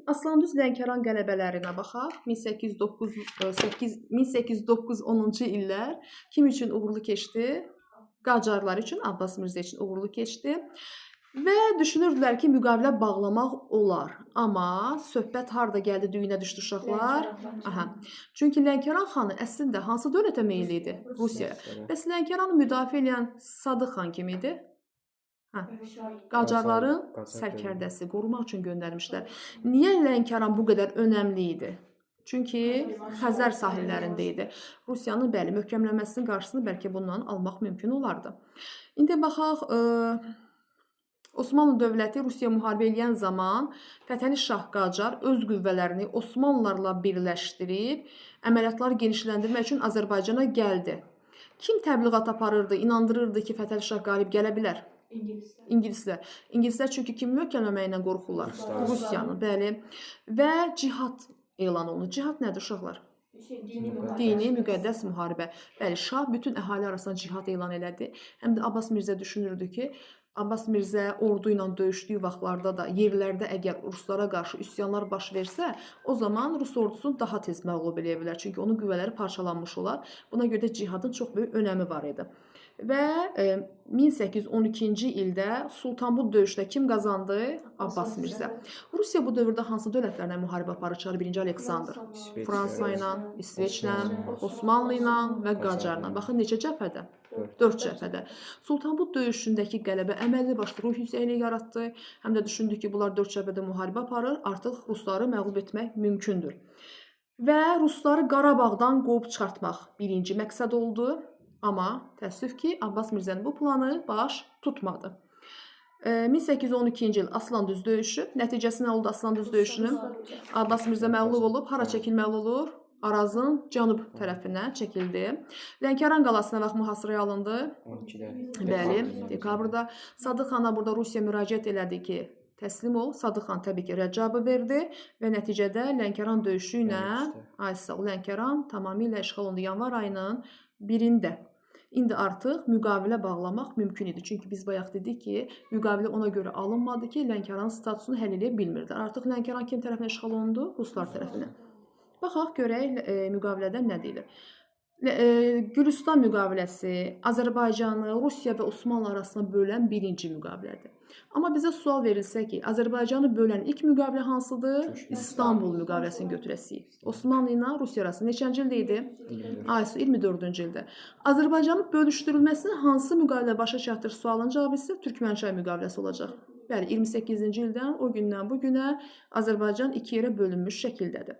Aslandüz Lənkəran qələbələrinə baxaq. 1809 8 1809-10-cu illər kim üçün uğurlu keçdi? Qacarlar üçün, Abbas Mirzə üçün uğurlu keçdi. Və düşünürdülər ki, müqavilə bağlamaq olar. Amma söhbət harda gəldi, düyünə düşdü uşaqlar? Aha. Çünki Lənkəran xanı əslində hansı dövlətə meyilli idi? Rusiyaya. Bəs Lənkəranı müdafiə edən Sadıq xan kim idi? Hə. Qacarların Qacar sərkərdəsi, qorumaq üçün göndərmişlər. Niyə Lənkəran bu qədər önəmli idi? Çünki Xəzər sahillərində idi. Rusiyanın, bəli, möhkəmlənməsinin qarşısını bəlkə bundan almaq mümkün olardı. İndi baxaq, Osmanlı dövləti Rusiya müharibə eləyən zaman Fətəli Şah Qacar öz qüvvələrini Osmanlılarla birləşdirib əməliyyatları genişləndirmək üçün Azərbaycana gəldi. Kim təbliğat aparırdı, inandırırdı ki, Fətəli Şah qalib gələ bilər? İngilislər. İngilislər. İngilislər çünki kimi möhkəmləməklə qorxurlar? Ruslar. Rusiyanı, bəli. Və cihad elan olundu. Cihad nədir uşaqlar? Dini müqəddəs. Dini müqəddəs müharibə. Bəli, şah bütün əhali arasında cihad elan elədi. Həm də Abbas Mirzə düşünürdü ki, Abbas Mirzə ordu ilə döyüşdüyü vaxtlarda da yerlərdə əgər ruslara qarşı üsyanlar baş versə, o zaman rus ordusunu daha tez məğlub eləyə bilər. Çünki onun qüvvələri parçalanmış olar. Buna görə də cihadın çox böyük önəmi var idi. Və 1812-ci ildə Sultanbud döyüşdə kim qazandı? Abbas Mirzə. Rusiya bu dövrdə hansı dövlətlərlə müharibə aparır? Çar 1-ci Aleksandr. İsveç, Fransa ilə, İsveçlə, Osmanlı ilə və Qacarla. Baxın neçə cəbhədə? Dörd. 4 cəbhədə. Sultanbud döyüşündəki qələbə əməlli başlı ruh yüksəkliyi yaratdı. Həm də düşündü ki, bunlar 4 cəbhədə müharibə aparır, artıq rusları məğlub etmək mümkündür. Və rusları Qarabağdan qovub çıxartmaq birinci məqsəd oldu. Amma təəssüf ki, Abbas Mirzənin bu planı baş tutmadı. 1812-ci il Aslandüz döyüşü. Nəticəsi nə oldu Aslandüz döyüşünün? Abbas Mirzə məğlub olub, hara çəkilməli olur? Arazın cənub tərəfinə çəkildi. Lənkəran qalasına vaxt mühasirəyə alındı. 12-də. Bəli, dekabrda. Sadıq xana burada Rusiya müraciət elədi ki, təslim ol. Sadıq xan təbii ki, rədd cavabı verdi və nəticədə Lənkəran döyüşü ilə Aysa, Lənkəran tamamilə işğal olundu yanvar ayının 1-də. İndi artıq müqavilə bağlamaq mümkün idi. Çünki biz bayaq dedik ki, müqavilə ona görə alınmadı ki, Lənkəran statusunu həll eləyə bilmirdilər. Artıq Lənkəran kim tərəfindən işğal olundu? Ruslar tərəfindən. Baxaq görək müqavilədə nə deyilir. Gülüstan müqaviləsi Azərbaycanı Rusiya və Osmanlı arasında bölən birinci müqavilədir. Amma bizə sual verilsə ki, Azərbaycanı bölən ilk müqavilə hansıdır? İstanbul müqaviləsini götürəsik. Osmanlı ilə Rusiya arasında neçənci ildə idi? 24. 24-cü ildə. Azərbaycanın bölüşdürülməsini hansı müqavilə başa çatdırır sualın cavabı isə Türkmənçay müqaviləsi olacaq. Bəli, 28-ci ildən o gündən bu günə Azərbaycan iki yerə bölünmüş şəkildədir.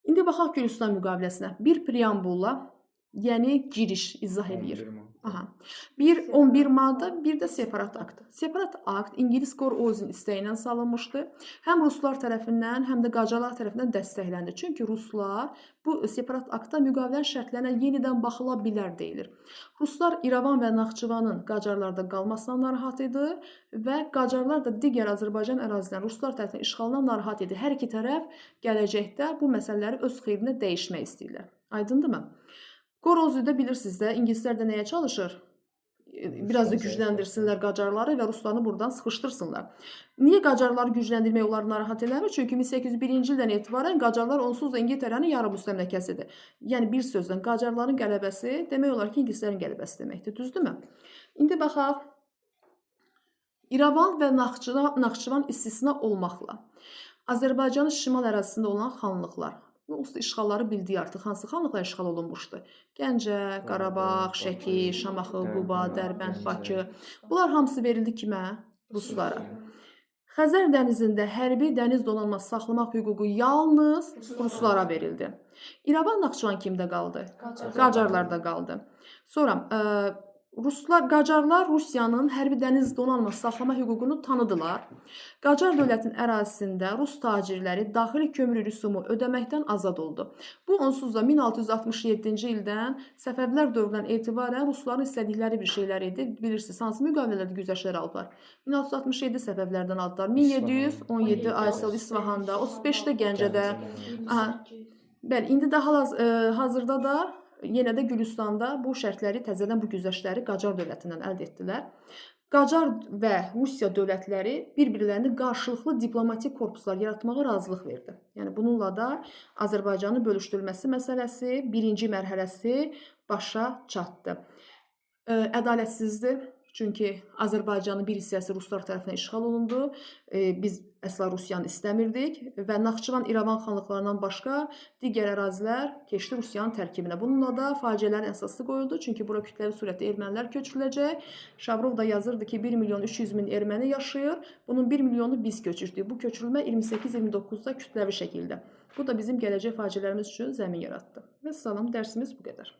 İndi baxaq Gülüstan müqaviləsinə. Bir preambulla, yəni giriş izah eləyir. 11 maddə. Aha. Bir 11 maddə, bir də separat akt. Separat akt İngilis Qor Ozin istəyi ilə salınmışdı. Həm ruslar tərəfindən, həm də Qacarlar tərəfindən dəstəkləndi. Çünki ruslar bu separat aktda müqavilənin şərtlərinə yenidən baxıla bilər deyilir. Ruslar İrəvan və Naxçıvanın Qacarlarda qalmasına narahat idi və Qacarlar da digər Azərbaycan ərazilərinin ruslar tərəfindən işğalına narahat idi. Hər iki tərəf gələcəkdə bu məsələləri öz xeyrinə dəyişmək istəyirlər. Aydındırmı? Qorozidə bilirsiniz də, ingilislər də nəyə çalışır? Biraz da gücləndirsinlər Qacarları və ruslarını buradan sıxışdırsınlar. Niyə Qacarları gücləndirmək onları narahat eləmir? Çünki 1801-ci ildən etibarən Qacarlar onsuz da İngiltərənin yarı müstəmləkəsidir. Yəni bir sözlə Qacarların qələbəsi demək olar ki, ingilislərin qələbəsi deməkdir. Düzdürmü? İndi baxaq. İrəvan və Naxçıvan istisna olmaqla Azərbaycanın şimal ərazisində olan xanlıqlar. Bu işğalları bildik artıq. Hansı xanlıqlar işğal olunmuşdu? Gəncə, Qarabağ, Şəki, Şamaxı, Quba, Dərbənd, Bakı. Bunlar hamısı verildi kimə? Ruslara. Xəzər dənizində hərbi dəniz donanması saxlamaq hüququ yalnız ruslara verildi. İrəvan, Naxçıvan kimdə qaldı? Qacarlarda qaldı. Sonra Qacarlar Rusiyanın hərbi dəniz donanması saxlama hüququnu tanıdılar. Qacar dövlətinin ərazisində rus tacirləri daxili kömür rüsumu ödəməkdən azad oldu. Bu onsuz da 1667-ci ildən Səfəvilər dövründən etibarən rusların istədikləri bir şeylər idi. Bilirsiniz, hansı müqavilələrdə güzəştlər alıblar? 1667 Səfəvlərdən aldılar. 1717 Aysel İsfahanda, 35-də Gəncədə. Aha. Bəli, indi də hazırda da yenə də Gülüstanda bu şərtləri təzədən bu güzəştləri Qacar dövlətindən əldə etdilər. Qacar və Rusiya dövlətləri bir-birlərini qarşılıqlı diplomatik korpuslar yaratmağa razılıq verdi. Yəni bununla da Azərbaycanın bölüşdürülməsi məsələsi birinci mərhələsi başa çatdı. Ədalətsizdir. Çünki Azərbaycanın bir hissəsi ruslar tərəfindən işğal olundu. Biz əsla Rusiyanı istəmirdik və Naxçıvan, İrəvan xanlıqlarından başqa digər ərazilər keçdi Rusiyanın tərkibinə. Bununla da faciələrin əsası qoyuldu. Çünki bura kütləvi surətdə ermənilər köçürüləcək. Şavrov da yazırdı ki, 1 milyon 300 min erməni yaşayır. Bunun 1 milyonu biz köçürdük. Bu köçürülmə 28-29-da kütləvi şəkildə. Bu da bizim gələcək faciələrimiz üçün zəmin yaratdı. Və salam, dərsimiz bu qədər.